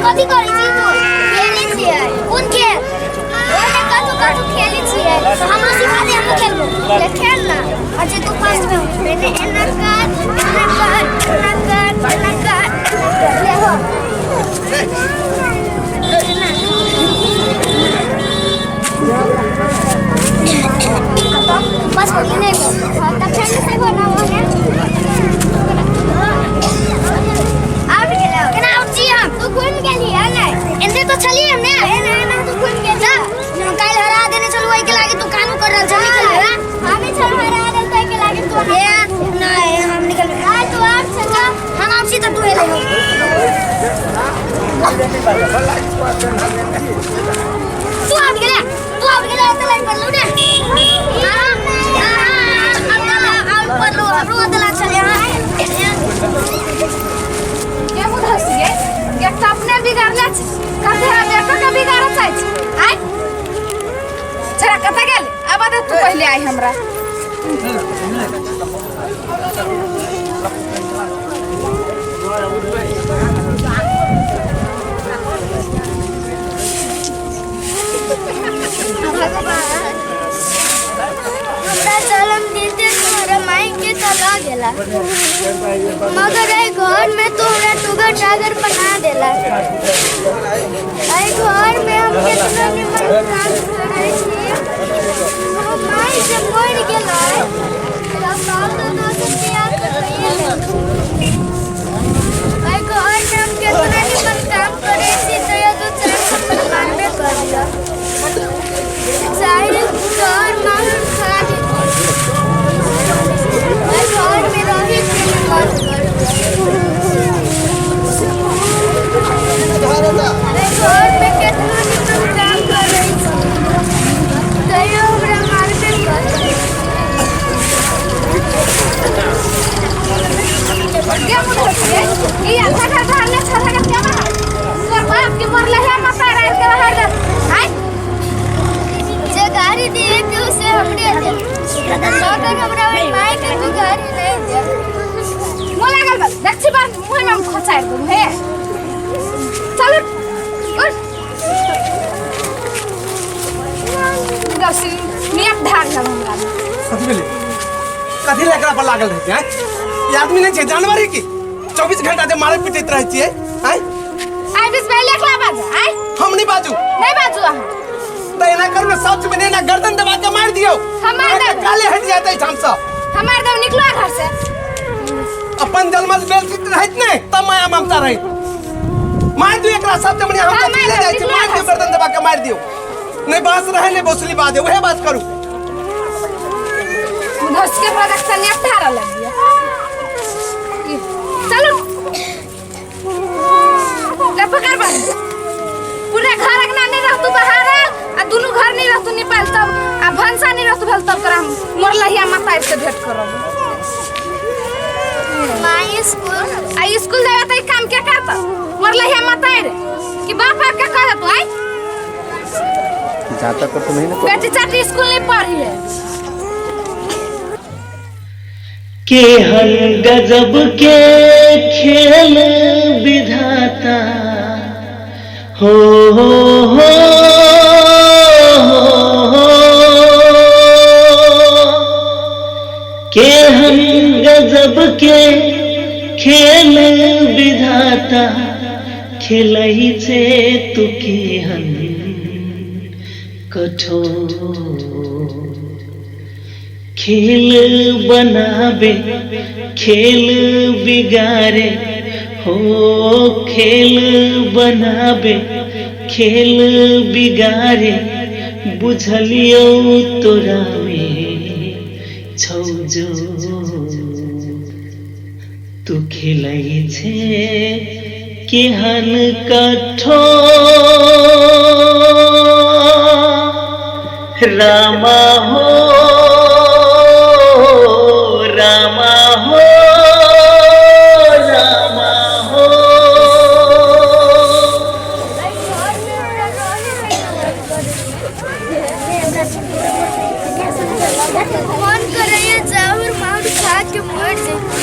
कथी करै छी तू? खेलै छियै। कोन खेल? ओने कथू कथू खेलै छियै। हमरो सिखा दे, हमहूँ खेलबो। ले खेल ना। अच्छा तू फर्स्ट में पहले एना कर, एना कर, एना कर, एना कर, एना कर। ले हो। एना। बस हो गेलै ने। हाँ, तब फेर से ना होने। आउट गेलै। केना आउट छी हम? तू घुमि गेली है ने? एने तो छलियै हम ने। एना एना तू घुमि गेली। हम काल्हि हरा देने छलु, ओहि के लागी तू कानू कर रहल छली खेलबे। हमे छल हरा देल तै के लागी तू। ए नहीं, हम निकल। आ तू आउट छल, हम आउट छी त तू हेले हो। तू आउट गेले, तू आउट गेले त लाइन पर लू ने। हां हां, आउट पर लू, हमरो अदला छले। हां के मुधसिए एक तऽ अपने बिगाड़ले छी, कते हम बेटो के बिगाड़ऽ चाहै छी। आइ छोरा कतऽ गेल? आब दे तू पहिले आइ हमरा। हमरा जन्म दिन तोहरा माई के चला गेला, मगर ए घर में तोहरा टुगर टागर बना देला। ए घर में हम केतना निमन काम करै छी। हम माई से मर गेलै तब बाप तो दोसर बियाह करैए लेलक। ए घर में हम केतना निमन काम करै छी, तैयो दू चारि थप्पड़ मारबे करैया। चाहे तोहर माहुर खा लेती। एहि घर में रहे के नहि मन करैया। एहि घर में केतना निमन काम करै छी, तैयो हमरा मारबे करैया। के मुधसिए ई आधा घर धारले छला के केना तोर बाप के मरले है माता रात के बाहर दे आइ। जे गाड़ी दिए के उसे हमरे दे, मगर हमरा माय के तू गाड़ी नहीं दे। मुँह लागल बा देख छी बार मुँह में हम खोचाइ दूँ हे। चल उठ, दस नियत धार हम हमरा। कथी भेलै? कथी लए एकरा पर लागल रहै छै? आँय, ई आदमी नहि छै, जानवर है की? 24 घंटा जे मारै पीटैत रहै छियै? आँय, आइ बीच में एकला बाज आइ। हम नहि बाजू? नहीं बाजू अहाँ। तऽ एना करू ने, सब से एना गर्दन दबा के मारि दियौ। हम मारि अहाँके देबै। काले हटि जायत एहिठाम सँ। हम मारि देब, निकलो घर से। अपन जन्मल बेल रहैत ने तब माया ममता रहैत। मारि दियौ एकरा सब जमनी। हम हाँ, तऽ मारि चले देब, जाइ छी। निकलो मारि दियौ, घर से। गर्दन दबा के मारि दियौ। नहि बाँस रहै नहि बौसली बाजे, उहे बात करू। घस के प्रोडक्शन ने 18 लग गया। चलो ले पकड़ बन। पूरा घर अंगना नहीं रहतू बाहर आ दुनू घर नहीं रहतू निपाल तब आ भनसा नहीं रहतू भेल तब तोरा हम मोरलहिया माता से भेंट करब। माई स्कूल आ स्कूल जावे त ई काम के करत मोरलहिया माता रे कि बाप बाप के करत आई? जाता कर तो नहीं ना। बेटी चाटी स्कूल नहीं पढ़ी है। केहन गजब के खेल विधाता हो, हो, हो, हो, केहन गजब के खेल विधाता खेलै छे तू केहन कठोर खेल बनाबे खेल बिगाड़े हो, खेल बनाबे खेल बिगाड़े बुझलियौ तोरा में छौ जो तू खेलै छे केहन कठोर। रामा हो रामा हो रामा हो। एहि घर में हमरा रहे के नहि मन करैया। मन करैया चाउर माउर खा के मर जैती।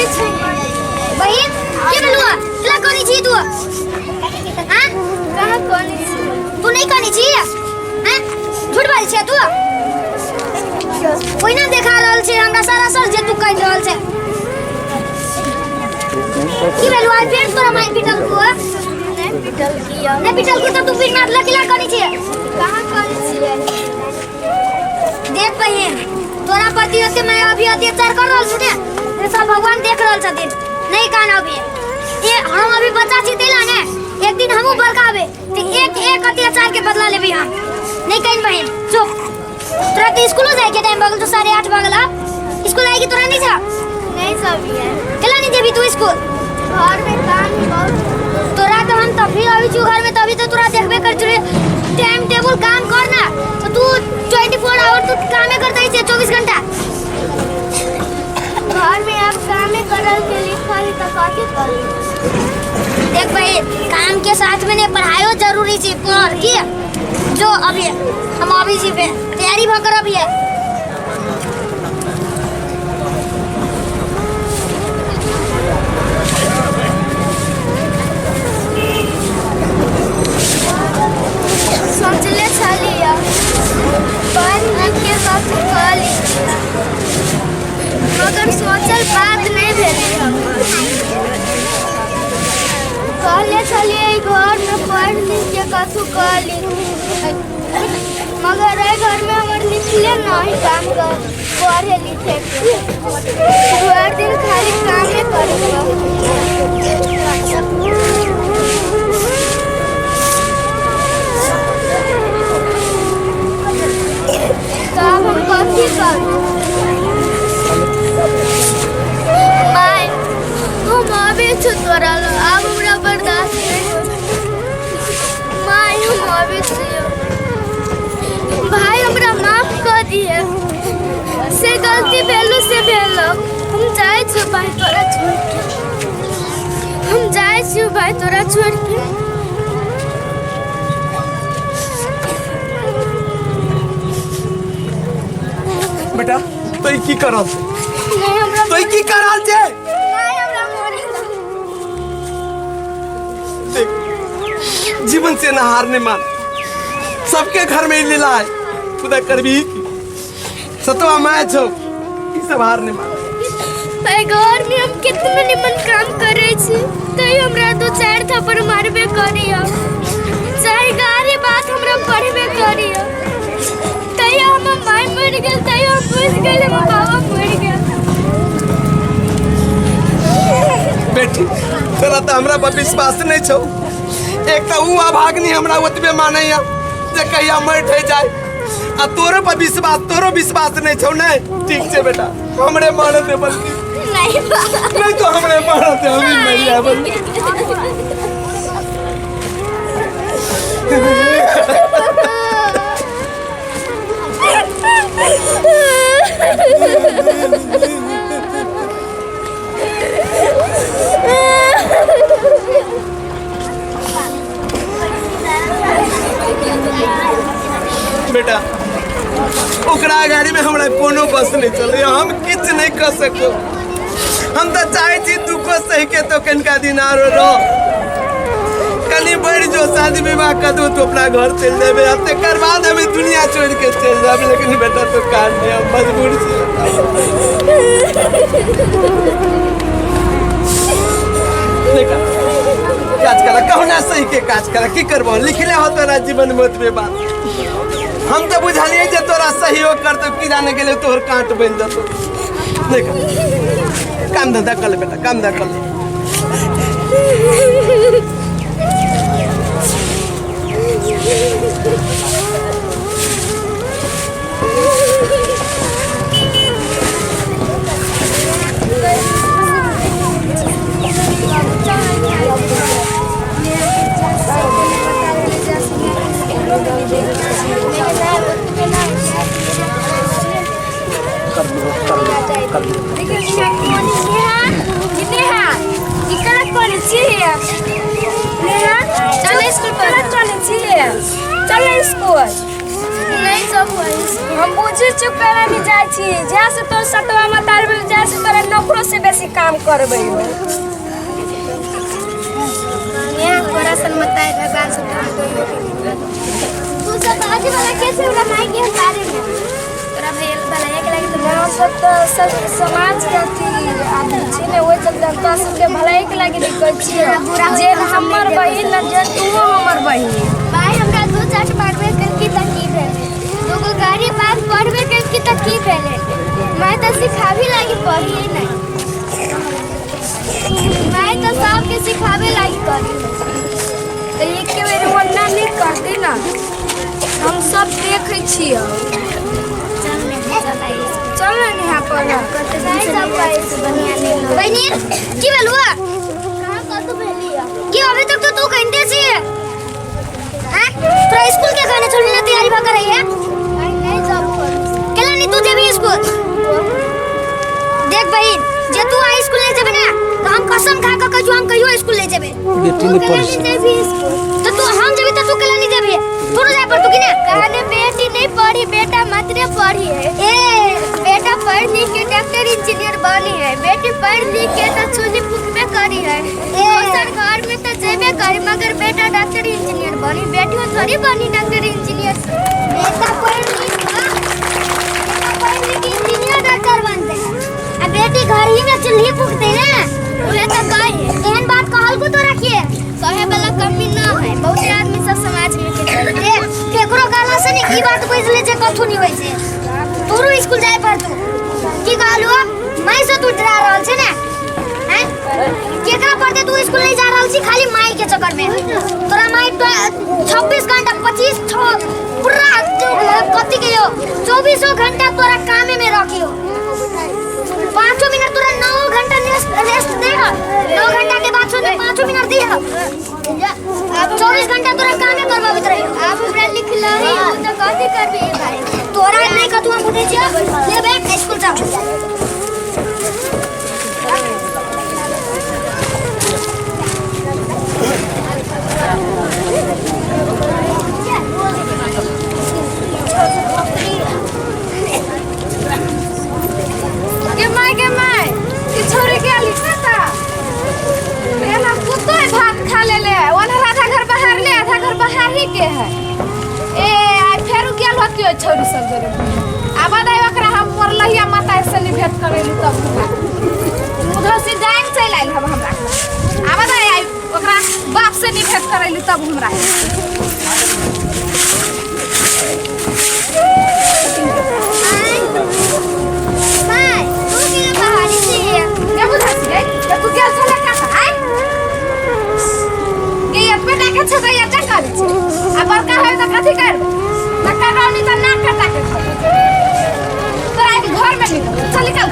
अभी छी। बहिन के भेलुआ केला करै छी तू? हां, कहाँ करै छी? तू नहीं करै छी? हां, झूठ बाजै छी तू? ओहिना देखा रहल छै हमरा सारा सर जे तू कहि रहल छै। की भेलुआ, फेर तोरा मारि पिटल को? नहीं पिटल किया, नहीं पिटल को। तो तू फिर नाटला केला करै छी? कहाँ करै छियै? देख बहिन, तोरा प्रति ओते मैं अभी अत्याचार कर रहल छु ने, से सब भगवान देख रहल छथिन। नहीं कान, अभी ए हम अभी बच्चा छी तेला ने, एक दिन हमहूँ बड़का हबे तो एक एक अत्याचार के बदला लेबी हम। नहीं कहीं बहिन, चुप। तोरा तो स्कूलो जाए के टाइम भऽ गेल तो 8:30 भऽ गेल। अब स्कूल आएगी तोरा? नहीं जा? नहीं सब है। केला नहीं जेबी तू स्कूल? घर में काम बहुत। तोरा तो हम तभी अभी छु घर में, तभी तो तोरा देखबे कर छु। टाइम टेबुल काम कर ना तो तू 24 आवर तू कामे करते छै, 24 घंटा। घर में आप कामे करल के लिखल तो कथी करी? देख भाई, काम के साथ में ने पढ़ाइयो जरूरी छै। पढ़ की जो अभी हम अभी छी पे तैयारी भ कर अभी है। सोचले छलियै पढ़ लिख के सब कऽ ली, मगर सोचल बात नहीं भेलै हमर। कहले छलियै घरमे पढ़ लिख के कथू कऽ ली, मगर एहि घरमे हमर लिखले नहीं काम कर पढ़े लिखे के। भरि दिन खाली कामे करे। तऽ आब हम कथी करू? माय, हम अबै छौ तोरा लग, आब हमरा बर्दाश्त नहि होत। माय, हम अबै छियौ। भाय, हमरा माफ कऽ दिहे, से गलती भेलो से भेलो। हम जाइ छियौ भाय तोरा छोड़ि के, हम जाइ छियौ भाय तोरा छोड़ि के। बेटा, तो ई की कर रहल छै? नहीं हमरा तो ई की कर रहल छै? नहीं, हमरा मरे दो। देख, जीवन से ना हार नहीं मान। सबके घर में ई लीला है, खुदा करबी की सतवा माय छौ, ई सब हार नहीं मान। भाई, घर में हम कितना निमन काम करे छी तैयो हमरा दो चार थप्पड़ मारबे करियो, चाहे गारी बात हमरा पढ़बे करियो। तैयो हमर माय मर गेल, तैयो हम बुझ गेल हमर बाबा मर गेल। बेटी, तोरा तऽ हमरा पर विश्वास नहीं छौ। एक तऽ ऊ अभाग्नि हमरा ओतबे मानैया जे कहिया मरि ठहि जाय, आ तोरो पर विश्वास, तोरो विश्वास नहीं छौ। नहीं, ठीक छै बेटा, हमरे मारत दे बल्कि। नहीं बाबा। नहीं तो हमरे मारत दे, हम ही मरि जायब। बेटा, ओकरा गाड़ी में हमरा कोनो बस नहीं चले, हम किछु नहीं कर सको। हम तऽ चाहे छी दुखो सही के तो कनिका दिन आरो रह, कनि बढ़ि जो, शादी विवाह कर दो तो अपना घर चलि जेबै, आ तकर बाद हम ई दुनिया छोड़ि के चलि जायब। लेकिन बेटा, तो काज नहीं, हम मजबूर छी। देखा, काज करा, कहुना सही के काज करा। की करबो, लिखले हो तोरा जीवन में ओतबे बात। हम तऽ बुझलियै जे तोरा सहयोग करतौ, की जाने गेलै तोहर काँट बनि जेतौ। देख, काम धंधा कर ले बेटा, काम धंधा कर ले। नेहा, ई गलत करै छी। नेहा, चल स्कूल पर। गलत चलै छी, चल स्कूल। नहीं सब हम बुझै छियौ, केना नहि जाइ छी। जहाँ से तोर सतवा मतार भेल, जहाँ से तोरा नौकरो से बेसी बेसी काम करबै। यहाँ थोड़ा सन मत आए भगवान से तू सब बाजे वाला कैसे हमरा माई के बारे में तोरा भैया भलाई के लागी तो हम सब तऽ सब समाज के अथी आदमी छी ने, ओहि चलते हम तोरा सबके भलाई के लागी कहै छियै बुरा होइ जे तऽ हम हमर नहि बहिन आ जे तूहो हमर बहिन। भाई हमरा दू चाट मारबे करकी त की भेले, दूगो गाड़ी बात पढ़बे करकी त की भेले, मैं तो सिखाबी लागी पढ़ी नहीं, मैं तो सबके सिखाबे लागी करी। तऽ एक बेर ओना नहि करती ना, हम सब देखै छियै। चल नहीं चल आई। चल ना नेहा पढ़। बहनी की भेलुआ कहाँ कतू भेली कि अभी तक तो तू कहते छी हैं, तोरा स्कूल के खाने छोड़ने ला तैयारी भा कर रही है? नहीं जब केला नहीं तू जेबी स्कूल। देख बहन जे तू आई स्कूल ले जेबे ना तो हम कसम खा के कहू हम कहियो स्कूल ले जेबे। बेटी नहीं पढ़ी नहीं जेबी स्कूल तो तू हम जेबी तो तू केला नहीं जेबी, तोरो जाय पर तू की ना कहने बेटी नहीं पढ़ी बेटा मात्र पढ़ी है। ए बेटा पढ़ लिख के डॉक्टर इंजीनियर बनी है, बेटी पढ़ लिख के तो चूल्ही फूकबे करी है, दोसर घर में तो जेबे करी, मगर बेटा डॉक्टर इंजीनियर बनी, बेटी थोड़ी बनी डॉक्टर इंजीनियर। बेटा पढ़ लिख के इंजीनियर डॉक्टर बनते आ बेटी घर ही में चूल्ही फूकते ना, उहे तो कहे एहन बात कहल को तो रखिए कहे वाला कमी ना है, बहुत आदमी सब समाज में के देख केकरो कहला से नहीं ई बात बुझ ले जे कथु नहीं होई छै, तोरो स्कूल जाय पर तू की कहलु माई से तू डरा रहल छै ने हैं, केकरा पढ़ते तू स्कूल नहीं जा रहल छी खाली माई के चक्कर में, तोरा माई 26 घंटा 25 पूरा कथी के यो 24 घंटा तोरा कामे में रखियो, 5 मिनट तोरा 9 घंटा रेस्ट दे, 9 घंटा के बाद छोड़ 5 मिनट दे, 24 घंटा तोरा कामे करवाबैत रहियो। आप हमरा लिखलही तो कथी करबी भाई, तोरा नहीं कतु हम उठै छियो, ले बैठ स्कूल जाओ। के my के my ई छोरी के लिखा ता एना कुत्तो भात खा ले ले, ओना आधा घर बाहर ले आधा घर बाहर ही के है। ए आई फेरू गेल होती ओइ छोरी सब जोरे आबा दाइ ओकरा हम मरलहिया माता से नहीं भेंट करेलु तब उधर से जाइन चलि आयल हम हमरा आबा दाइ आई ओकरा बाप से नहीं भेंट करेलु तब हमरा। माय तू के पहाड़ी से के बुझा छी गे के तू गेल छले का आइ के एतबे टा के छै त एते करै छै आ बड़का होय त कथी करबै, न करौनी त नाक कटा के खा तोरा आइ घर में निकल, चल निकल,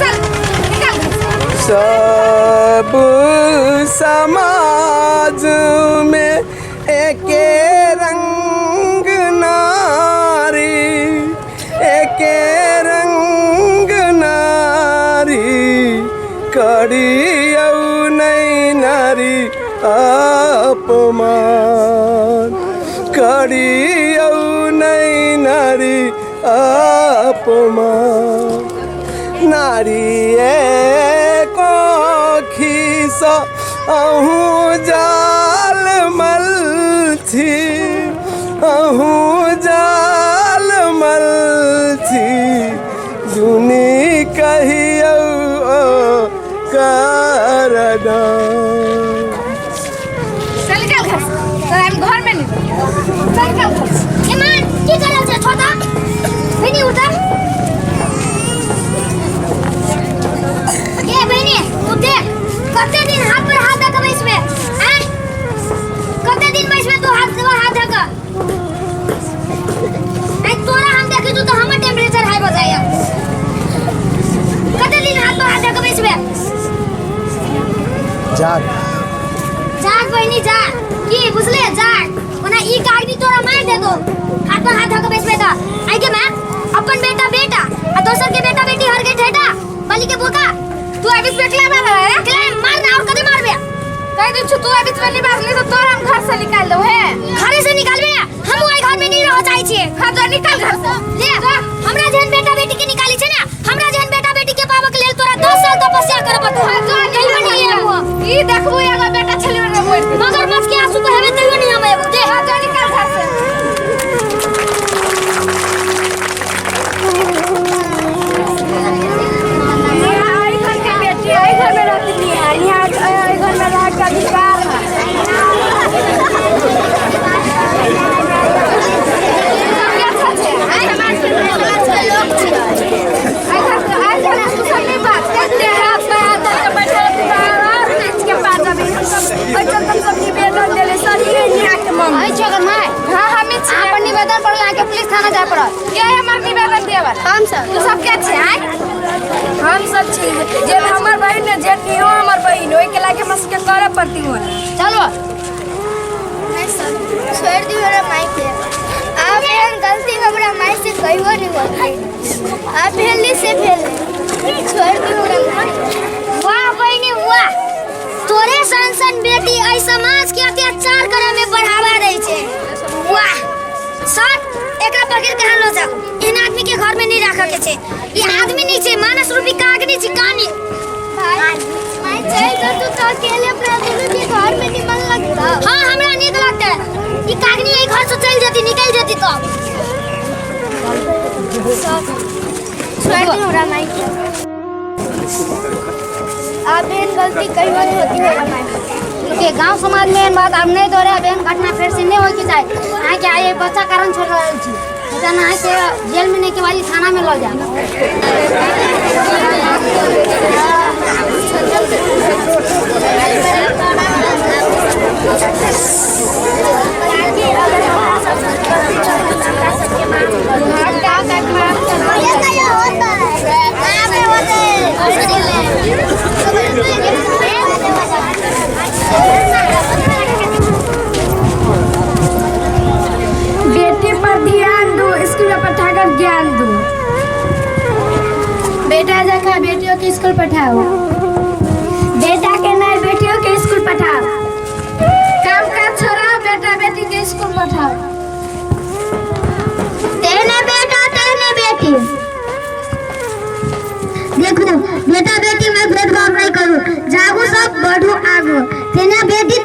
चल निकल। सब समाज में एके रंग नारी, एके रंग नारी, करियौ नै नारी अपमान, करियौ नै नारी अपमान, नारी कोखीसँ अहूँ जाल मल छी, अहूँ जाल मल छी, जुनी कहियौ करना। चल निकल घर से, तोरा हम घर में नहीं चल निकल घर से। ईमान की करल छै छोटा बहिनी उठा ये बहिनी तू देख कते दिन हाथ पर हाथ धऽ के बैसबे हैं, कते दिन बैसबे तू हाथ पर हाथ धऽ के, ऐ तोरा हम देखै छु तऽ हमर टेम्परेचर हाई भऽ जाइए, कते दिन हाथ पर हाथ धऽ के बैसबे? जाग जाग बहिनी जाग, की बुझले जाग, ओना ई कागनी तोरा मारि देतो हाथ पर हाथ धऽ के बैसबे तऽ। आइ के माय अपन बेटा बेटा आ दोसर के बेटा बेटी हर के ठेटा बलि के बोका तू अभी पेटला बार है अकेला मार ना और कदे मारबे, कह दे छु तू अभी में नहीं बाजली तो तोरा हम घर से निकाल दो है, घरे से निकालबे हम ओइ घर में नहीं रह चाहै छियै। हां जो निकाल घर से ले हमरा जेहन बेटा बेटी के निकाली छै ना, हमरा जेहन बेटा बेटी के पाबऽ के लेल तोरा 10 साल तपस्या जाय पड़त। के हमर निवेदन दिए वाला? हम सब। तू सब के छे आय? हम सब छी जे हमर बहिन ने जे निहो हमर बहिन ओहि के लागे हमरा सबके करे पड़ती हो। चलो मैं सब छोड़ दी हमरा माई के। आप एहन गलती हमरा माई से कहियो नहीं होती। आप भेली से भेल छोड़ दी हमरा माई। वाह बहिनी वाह, तोरे सन सन बेटी एहि समाज के अत्याचार करे में बढ़ावा दै छै। वाह सर, एकरा पकड़ के लो जाओ। एहन आदमी के घर में नहीं रखे के छै। ई आदमी नहीं छै, मानस रूपी कागनी छै, कानी। भाई माई चल तो तू तो अकेले अपना दोनों के घर में निमन लगता। हाँ हमरा नीक लगता है। ई कागनी एहि घर से चल जेती, निकल जेती तो। छोड़ दी हमरा माई के। आप एहन गलती कहियो नहीं होती हमरा माई। के गांव समाज में एहन बात आब नहीं दोहरे, अब एहन घटना फेर से नहीं होय के चाही। अहाँ के आइ बच्चा कारण छोड़ रहल छी, अहाँ के जेल में नहीं के वाली थाना में लऽ जायब। बेटी पर ध्यान दो, स्कूल में पठाकर ज्ञान दो। बेटा जखा बेटियों के स्कूल पठाओ। बेटा के नहीं बेटियों के स्कूल पठाओ। काम काज छोड़ाओ, बेटा बेटी के स्कूल पठाओ। तेने बेटा तेने बेटी। देखो बेटा बेटी में भेदभाव नहीं करो, जागो सब बढ़ो आगो। तेने बेटी